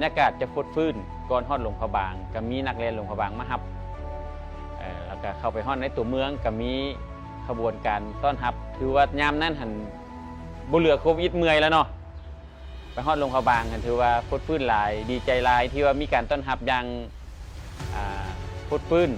ບັນຍາກາດຈະຟົດຟື້ນ. ກ່ອນຮອດຫຼວງພະບາງ ກໍມີນັກແລ່ນຫຼວງພະບາງມາຮັບ ເອີ ແລ້ວກໍເຂົ້າໄປຮອດໃນຕົວເມືອງ ກໍມີຂະບວນການຕ້ອນຮັບ. ຖືວ່າຍາມນັ້ນຫັ້ນ ບໍ່ເຫຼືອຄວາມອິດເມື່ອຍແລ້ວເນາະ. ໄປຮອດຫຼວງພະບາງຫັ້ນ ຖືວ່າຟົດຟື້ນຫຼາຍ, ດີໃຈຫຼາຍທີ່ວ່າມີການຕ້ອນຮັບຢ່າງ ອ່າ ຟົດຟື້ນ.